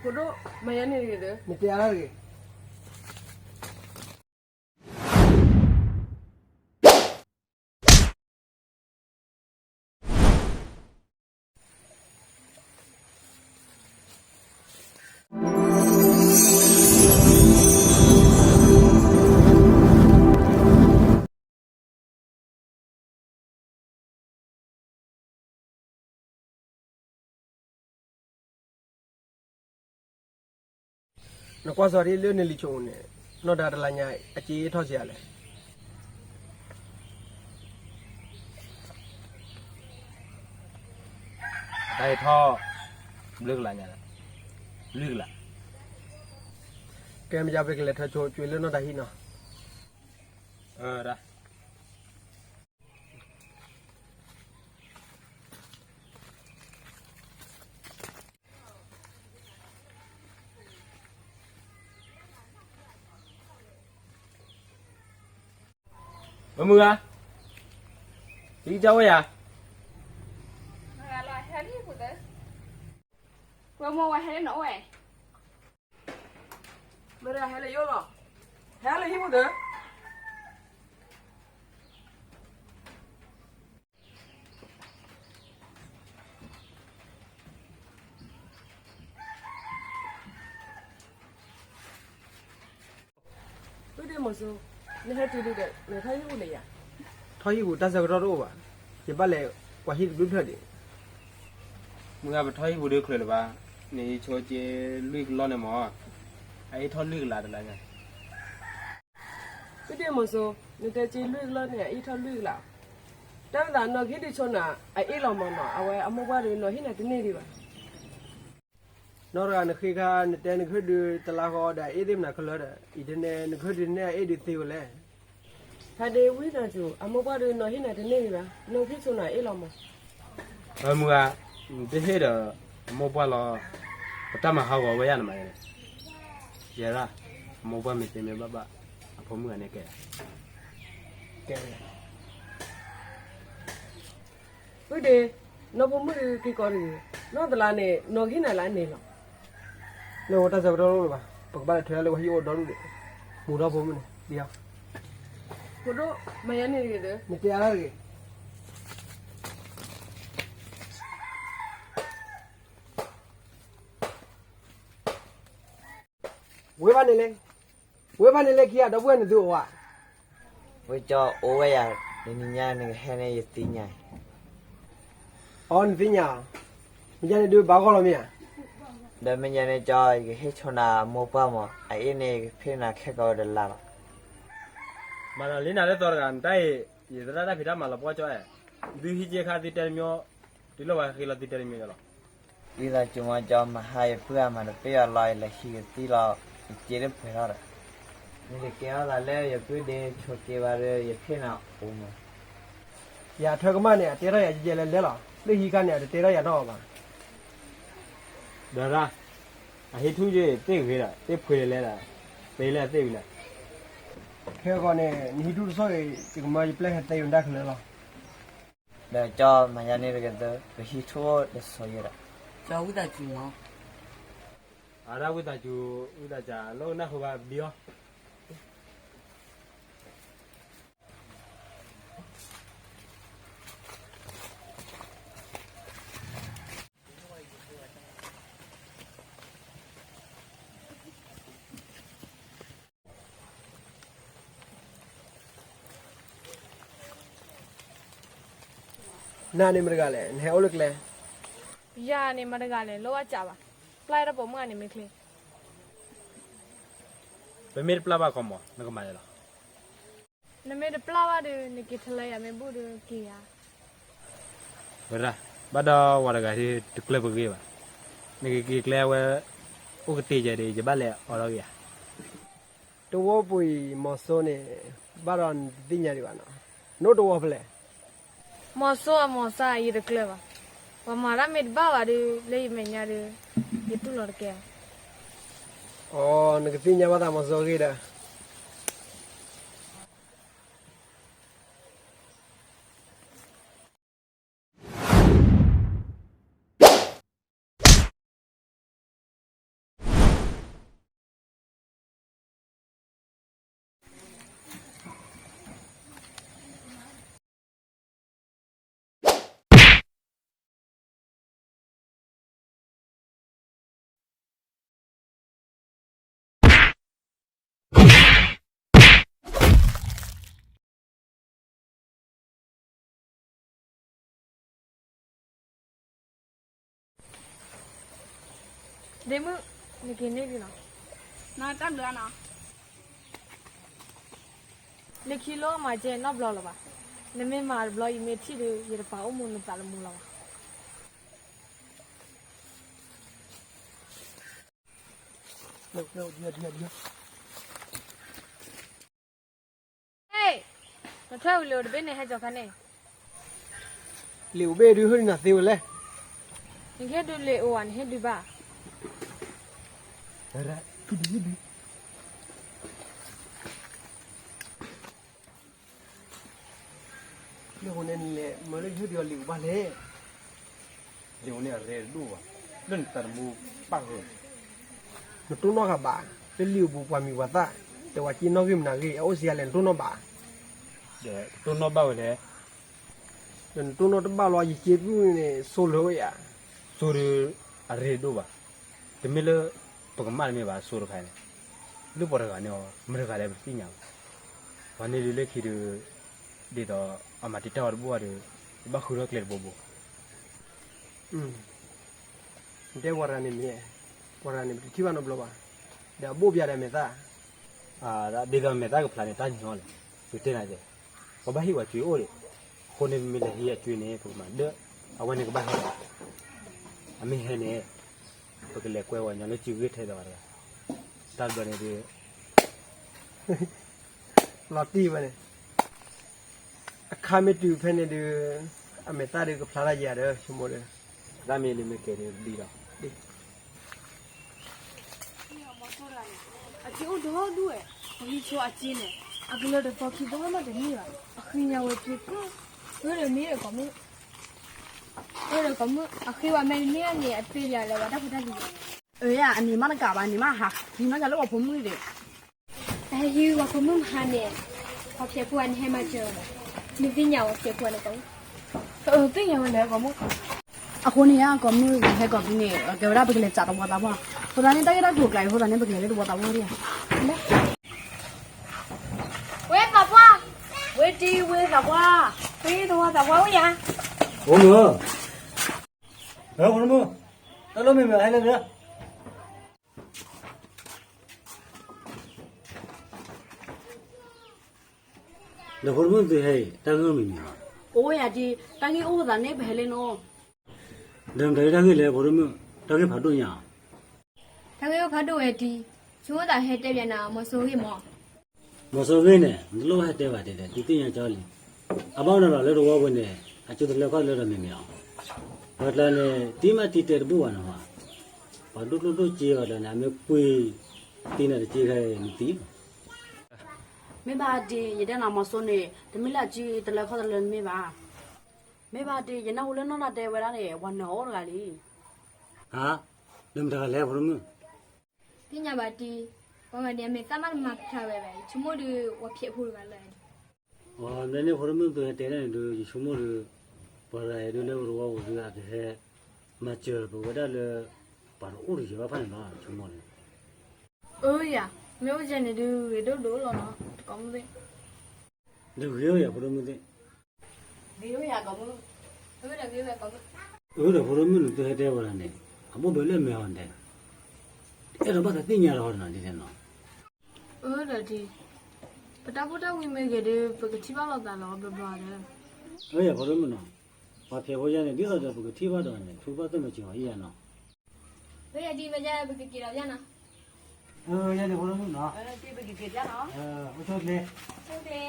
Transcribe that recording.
ဖိဒိၣ်, မၤယၤန့ၣ်တဂ့ၤဒီး, နတဲအါတဂ့ၤ. နကွၢ်စီၤဒ်လၢနလံၤဆိန့ၣ်, နီၢ်ဒါတလါညါအစ့ထီၣ်စ့လဲၣ်. တၢ်အံၤထီၣ် ဘျုးကလးညါ, လွံၢ်ကလး. ကဲမ့ၢ်ယၤ ပကလဲၤထၢဆိကွံာ်လၢနီၢ်ဒါဟံၣ်နီၤ. အၢ ဒၣ်. မုၢ်ဂၤ, တံကၠီဝဲယၤ, ဝဲမိၢ်ဝဲဟဲလၢနအိၣ်ဝဲ, မ့ၢ်ဟဲလၢယအိၣ်လီၤ, ဟဲလၢဟံၣ်ပူၤသၢ. အၢ ဒ့မီၤစိ, နဟဲတုၤဒုဒီး နထီၣ်ဟံၣ်ပူၤလဲၣ်ယၤ. ထီၣ်ဟံၣ်ပူၤ တၢ်ဆၢကတီၢ်တအိၣ်ဘၣ်, ယဘၣ်လဲၤကွၢ်ဟံၣ်တဘျုးဖျၢၣ်ဒံး. မုၢ်ဂၤ ပထီၣ်ဟံၣ်ပူၤဒုးချုးလၢၤဘၣ်, နအ့ၣ်ဆိက့လွံၢ်ကလီၢ်န့ၣ်မး, အအ့ၣ်ထီၣ်လွံၢ်ကလးတလါညါ. အၢ ဒ့မီၤစိ, နတဲက့လွံၢ်ကလီၢ်န့ၣ် အအ့ၣ်ထီၣ်လွံၢ်ကလး, တၢ်မၤသးနီၢ်ဂံၢ်ဒုးဆိနၤ အအ့ၣ်လီၤမးနီၤ, အဝဲအမိၢ်ပှၢ်ဒီးနီၢ်ဟံၣ်နၤတန့ၢ်ဒံးဘၣ်. နီၢ်တဂၤနဃ့ခါ နတဲနကဟၢၣ်ဒုးတလါဃီဒီး အအ့ၣ်သ့ၣ်မနၤခဲလၢာ်ဒီး အံၤဒ်န့ၣ် နကဟၢၣ်ဒုးန့ၢ်အအ့ၣ်ဒုးသ့ဝဲလဲၣ်. ဖါဒ့ဝံသးစူၤ, အမိၢ်ပှၢ်ဒီးနီၢ်ဟံၣ်နၤတန့ၢ်ဒံးဘၣ်, နီၢ်ဂံၢ်ဆိနၤအအ့ၣ်လီၤမး. အၢ မုၢ်ဂၤ, နတဟ့ၣ်ဒီး အမိၢ်ပှၢ်လီၤ, ပတၢ်မၤဟးဂီၤဝဲယၤနမၤန့ၣ်, ယဲဒၣ်, အမိၢ်ပှၢ်မ့ၢ်သ့မ့ၢ်ဘၣ်ဘၣ်, အဖိမုၣ်ဂၤန့ၣ်ကဲ ကဲ အၢ ဒ့, နီၢ်ဖိမုၣ်ဒုးက့ၤကီးတဂ့ၤ, နီၢ်တလါန့ၣ် နီၢ်ဂံၢ်နၤလၢအန့ၣ်လီၤ. လၢဝဲတၢ်ဆၢကတီၢ်တအိၣ်လၢၤဘၣ်, ပကဘၣ်လဲၤထွဲလၢဝဲဟံၣ်အိၣ်ဒီဒူၣ်ဒံး, မူထီၣ်ဖိမုၣ်န့ၣ်, ဖိဒိၣ်, မၤယၤန့ၣ်တဂ့ၤဒီး, နတဲအါတဂ့ၤ. ဝဲဘၣ်န့ၣ်လဲၣ်, ဝဲဘၣ်န့ၣ်လဲၣ်ခံဂၤ ဒီပုၢ်ဝဲၢ်န့ၣ်သုအိၣ်ဧါ. ဝဲကၠီအိၣ်ဝဲယၤ, တနံၤညါနကဟဲန့ၣ်ယသ့ၣ်ညါ. အိ နသ့ၣ်ညါ, မ့ၢ်ယၤန့ၣ်ဒုးဘၣ်ဂီၢ်လီၤမ့ၢ်ဧါ. ဒီးမ့ၢ်ယၤန့ၣ်ကၠီ ယကဟ့ၣ်ဆိနၤအမိၢ်ပှၢ်မး, အအ့ၣ်န့ၣ်ယကဖ့ၣ်နၤခဲကိာ်ဝဲတလါလီၤ. မၤဒီးလံနၤလၢသီတဂၤ နတၢ်အံၤ, ယသရၣ်တၢ်ဖံးတၢ်မၤလီၤပှီၢ်ကၠီဧါ, သုဟံးက့ခါသုတဲတမံၤ, တုၤလၢပှၤဃ့လီၤသုတဲတမံၤလီၤ. ဝံသးစူၤမးကၠီ မဟါယပုၢ်အမၤတပ့ၢ်အီၤလီၤ ယလဲၤဟံးကသံၣ်လီၤ, ယစ့တဖှဲးထီၣ်ဒီး, နတကဲထီၣ်သးလၢယပုၢ်ဒ့ဆိးက့ဘၣ်ဒီး ယဖ့ၣ်နၤအိၣ်မး. ယၤထွဲကမၣ်န့ၣ် အတဲထီၣ်ယၤယဲလဲၤလဲၤလီၤ, လၢဟံးခါန့ၣ် အတတဲထီၣ်ယၤနီၢ်အီၤဘၣ်. ဒီးရၣ်, အဟံးထူၣ်က့ၤသ့ၣ်ဂ့ၤဒီး သ့ၣ်ဖှဲးလဲၤဒီး, ပ့ၤလၢအသ့ၣ်ဝံၤလီၤ. ခဲဂီၤန့ၣ် နဟံးထူၣ်တဆီၣ်အံၤ ယကမၢယပျဲၢ်ဟဲတဲယိၤဒၣ်ခဲလၢာ်လီၤ. ဒီးကၠီမၤယၤန့ၣ်တဂ့ၤသၢ, ပဟံးထူၣ်အိၣ်တဆီၣ်ယဲဒီး, ကၠီဝံသးစူၤမး. အရၣ်ဝံသးစူၤ, ဝံသးစူၤ လၢနၢ်ဟူဘၣ်ဘံအီၤ. နၤန့ၣ်မတဂၤလဲၣ်, နဟဲအိၣ်လၢကျဲ. ယၤန့ၣ်မတဂၤလဲၣ်, လိၣ်ဘၣ်စးဘၣ်, ပျၢ်တၢ်ပိာ်မုၣ်ဂၤန့ၣ်မ့ၢ်ချ့. ပမ့ၢ်တပျၢ်ဘၣ်ကီမး နကမၤလဲၣ်လီၤ. နမ့ၢ်တပျၢ်ဘၣ်ဒီး နက့ၤထလၢယၤမ့ၢ်ဘူၣ်ဒီးက့ၤယၤ. ဝဲဒၣ်, ဘၣ်ဒီးဝၤတဂၤဒ်တကျၢၤပဂ့ၢ်ဘၣ်, နကက့ၤကျဲဝဲ, အိၣ်ကတ့ၤယဲဒီး ယဘၣ်လဲၤအီၣ်ထီၣ်က့ၤယၤ. တဝီပူၤအံၤ မီၤစိန့ၣ် ဘၣ်ဒီးနတသ့ၣ်ညါဒံးဘၣ်နီၤ, နအိၣ်တဝီဖဲလဲၣ်. မီၤစိအမီၤစၢ် ယတကျၢၤဘၣ်, ပှၤမၤတၢ်မ့ၢ်တဘၣ်ဘၣ်ဒီး လၢယမဲာ်ညါဒီး ယတူၢ်လိာ်တကဲဘၣ်. အိ နကသ့ၣ်ညါဘၣ်သးမီၤစိဂ့ၤဒီး. ဒ့မုၣ်, နက့ၤန့ၢ်ဒံးနီၤ. နတၢ်ဘျုးနီၤ. လၢခံလီၤမၤကဲနီတဘျီလၢၤဘၣ်. နမ့ၢ်မၤတဘျီ ယမ့ၢ်ထံၣ်ဒီး ယတပာ်အိၣ်မူနသးလၢမူလီၤဘၣ်. ဟ့ၣ်, နထွဲဝံၤလံာ်အိၣ်တဘ့ၣ်န့ၣ် ဟဲကၠီၤခါန့ၣ်. လံာ်အိၣ်ဘ့ၣ်ဒုး ဟ့ၣ်ဒုးနၤသ့ဝဲလဲၣ်. နကဟ့ၣ်ဒုးလံာ်အိၣ်ဧါ, နဟ့ၣ်ဒုးဘၣ်. လံာ်အိၣ်န့ၣ် နလဲၤမၢလၢယဟ့ၣ်ဒုးအီၤလံာ်အိၣ်ဘၣ်လဲၣ်. လံာ်အိၣ်န့ၣ်အရ့ဒိၣ်ဘၣ်, လၢနသးသမူပၣ်ဃုာ်. နတိၢ်နီၣ်ဃာ်ဘၣ်, လၢလံာ်အိၣ်ပူၤပှၤမံၤပှၤသၣ်, တဲဝဲက့နီၣ်ဂံၢ်မနုၤဂ့ၢ် အအိၣ်စ့ၢ်ကီးလဲၣ် နတိၢ်နီၣ်ဘၣ်. ဒီးတိၢ်နီၣ်ဘၣ်ဝဲလဲၣ်. ဒီးနတိၢ်နီၣ်တဘၣ်လီၤ ယစ့ပုၢ်န့ၣ် စိလၢဝဲယၤ. စိဒုးအရ့ဒိၣ်ဘၣ်, တမ့ၢ်လၢပကမၣ်တမ့ၢ်ဘၣ် စိတခါန့ၣ်, လၢပှၤတဂၤန့ၣ်အီၤ မတၤတဂၤလဲၣ်ပတသ့ၣ်ညါဘၣ်. ပှၤန့ၣ်ဒုးလၢခံဒုး, ဒ်သိးအမၤတံာ်တာ်ဝဲတဘူၣ်ဘၣ်ဒီး, ယဘၣ်ဃုထီၣ်ကျဲတဘိဘိ. နတဲပှၤတဂၤန့ၣ်မ့ၢ်, ပှၤတဂၤန့ၣ် ပတထံၣ်ဘၣ်နီတဘျီဘၣ်, ဒီးအဘိၣ်ဘၣ်ဒီးမဲာ်သၣ်, ဒ်သိးမဲာ်သၣ်ကဖျါန့ၣ် တၢ်ညီလီၤ, ပတဲနၤကဲ, ပဘၣ်ဟ့ၣ်ဝဲအကွ့အိၣ်ဒံး, အဃိန့ၣ် ပမ့ၢ်လဲၤဟ့ၣ်အကွ့န့ၣ် ပကမၤဒၢ, အဝဲန့ၣ်ကဘၣ်ဟဲ, အမ့ၢ်ဟဲန့ၣ်, ပကလဲၤကွဲဝဲညီလၢစုဂ့ၢ်ထဲသိးဘၣ်တဂၤ, တၢ်ဘျီန့ၣ်ဒုး လီၤတံၢ်ဝဲန့ၣ်, အခါမ့ၢ်တုၤဖဲန့ၣ်ဒုး, အမဲာ်သၣ်ဒုးကဖျါတၢ်ယၤဒီး ဆိကမိၣ်ဒီး, တၢ်မ့ၢ်လံမ့ၢ်ကဲဒုးဒ်ဒီး, အစ့အိၣ်ဒီဒူၣ်ဝဲ, ပှၤဟံးဆိအစ့န့ၣ်, အကလၢတသီခံသီနီတန့ၢ်ဘၣ်, အဃ့ညါဝဲက့ၤကၢၢ်, အၢဒီးမ့ၢ်ဒီးကိးမုၢ်, အၢဒီးကိးမုၢ် အဃ့ဝဲမ့ၢ်တန့ၢ်န့ၣ် အသ့လၢၤလၢၤဝဲတၢ်ဖိတၢ်လံၤ, အၢယၤ အန့ၣ်မးတကးဘၣ် န့ၣ်မးဟး, ဟံးနီၢ်ယၤလၢပှၤဖိမုၣ်ဒံး တၢ်ဟဲဟံးဝဲဖိမုၣ်မဟါန့ၣ်, ပှၤဖျဲးဖိအန့ၣ်ဟဲမၤစၢၤ, နသ့ၣ်ညါဝဲဖျဲးဖိအန့ၣ်ကိးမုၢ်, အၢ သ့ၣ်ညါဝဲလဲၣ်ကိးမုၢ်, အဃိန့ၣ်ယၤကိးမုၢ် ဟဲကိးမုၢ်န့ၣ် ကဲဝဲဒၣ်ပကလဲၤစးသဝီသးပှၢ်, အဃိသတးန့ၣ် တၢ်ဂ့ၢ်တၢ်ကျိၤကျါအံၤအဃိသတးန့ၣ် ပကလဲၤလၢသဝီသးပှၢ်ဒံးဧါ, ဝဲသးပှၢ်, ဝဲတံၤဝဲသးပှၢ်, ဝဲသဝီသးပှၢ်အိၣ်ယၤ, အိၣ်မး, ဖိမုၣ်, တၢ်လီၢ်မ့ၢ်မ့ၢ်ဟဲလၢဒီး ဒီးဖိမုၣ်သုဟဲအံၤ တၢ်ဂ့ၢ်မ့ၢ်မ့ၢ်လီၤ, အိၣ်ဝဲယၤဒံး တၢ်ဂ့ၢ်အိၣ်သးန့ၣ် ပဟဲလၢနအိၣ်, ဒီးမတၤတၢ်ဂ့ၢ်လဲၣ် ဖိမုၣ်, တၢ်ဂ့ၢ်ဖးဒိၣ်ညါ, တၢ်ဂ့ၢ်အိၣ်ဖးဒိၣ်ဝဲဒံး, ဆိကမိၣ်သးဟဲတဲပၠးနၤ မီၤစိဂ့ၢ်မး, မီၤစိဂ့ၢ်န့ၣ် နတလိၣ်ဟဲတဲဘၣ်တဲဒီး သုသ့ၣ်ညါကၠီလံ, အဘၣ်နုၤလီၤလၢသဝီပူၤန့ၣ် အကၠိတလၢခီၣ်တလၢဒီးမ့ၢ်မ့ၢ်လီၤ, ပှၤကျါန့ၣ် တံၤမးတံၤတဲာ်တဘူၣ်ဘၣ်နီၤ, ပှၤဒိၣ်ကျိၣ်ဒိၣ်စ့ဘၣ်ကျါန့ၣ် အမ့ၢ်ကွံာ်သံနၤတစ့ခဲအံၤ နသံလီၤ, မ့ၢ်ဘၣ်ဒံး ယတဲနၤမီၤစိန့ၣ် တမ့ၢ်လၢအကၠိတလၢခီၣ်တလၢန့ၣ်မ့ၢ်ဘၣ်, မ့ၢ်ဘၣ်ဒံး ယနၢ်ဟူလၢနီၢ်နၤတဲဝဲဒၣ်န့ၣ် ပှၤနၢၤအီၣ်တဂၤလံ, ဟါ, ဒီးမတၤတဂၤလဲၣ် ဖိမုၣ်, သ့ၣ်ညါဘၣ်တံၤ, ပှၤဂၤန့ၣ် အမဲာ်သၣ်မးတမၤဖျါဝဲဘၣ် ယဆိကမိၣ်ဒီး ပှၤဖျဲးဖိတဂၤလၢာ်, အန့ၣ် ဖိမုၣ်သုဟဲတဲဒၣ်န့ၣ်ဒီး ယဆိကမိၣ်ဒီး ပှၤတဂၤအံၤဒုးလၢပသဝီပူၤဒုး အကဟဲ မၤစၢၤပဝဲဒၣ်လၢ ပှၤတအိၣ်တယၢၤဘၣ်ဖၣ်န့ၣ်လီၤ ယဆိကမိၣ်န့ၣ်, အၢယၤ, မ့ၢ်အိၣ်ယဲန့ၣ်ဒုး ဂ့ၤဒိၣ်ဒိၣ်လီၤနီၤ ကိးမုၢ်သ့ၣ်, ဒုးဂ့ၤအိၣ်ယၤ ဖိမုၣ်သ့ၣ်, ဂ့ၤအိၣ်ယၤကိးမုၢ်, အၢဒီး ဖိမုၣ်န့ၣ် သုဟဲတဲဝဲဒၣ်န့ၣ် အဘိၣ်ဘၢလၢမဲာ်အီၤန့ၣ်, အဲၣ်ဒိးဘၣ်သးသ့ၣ်ညါဒီးဟီဒီးနီၤ ဒ်န့ၣ်နီၤ, အၢဒီးဒံး, ပတၢ်ဖိတၢ်ဝံၤမ့ၢ်ဂ့ၤဒီး ပကထံၣ်ဘၣ်လိာ်သးလီၤဘျီဘျီဒီး, အၢယၤ ဖိမုၣ်နီၤ, ပှၤဖျဲးဖိယါန့ၣ် ဒ်သိးဒီးပကထံၣ်ဘၣ်ဒီးန့ၣ် ထူဘၣ်သိၣ်မၤစၢၤအီၤယါနီၤ, အၢယၤဒ်မ့ၢ်ယါ ပကက့ၤလီၤယါနီၤ, အၢယၤန့ၣ် ဖိမုၣ်နီၤ, ပကက့ၤလီၤယါနီၤ, အိၣ်ဆိၣ်ကျဲ, ဆိၣ်ကျဲ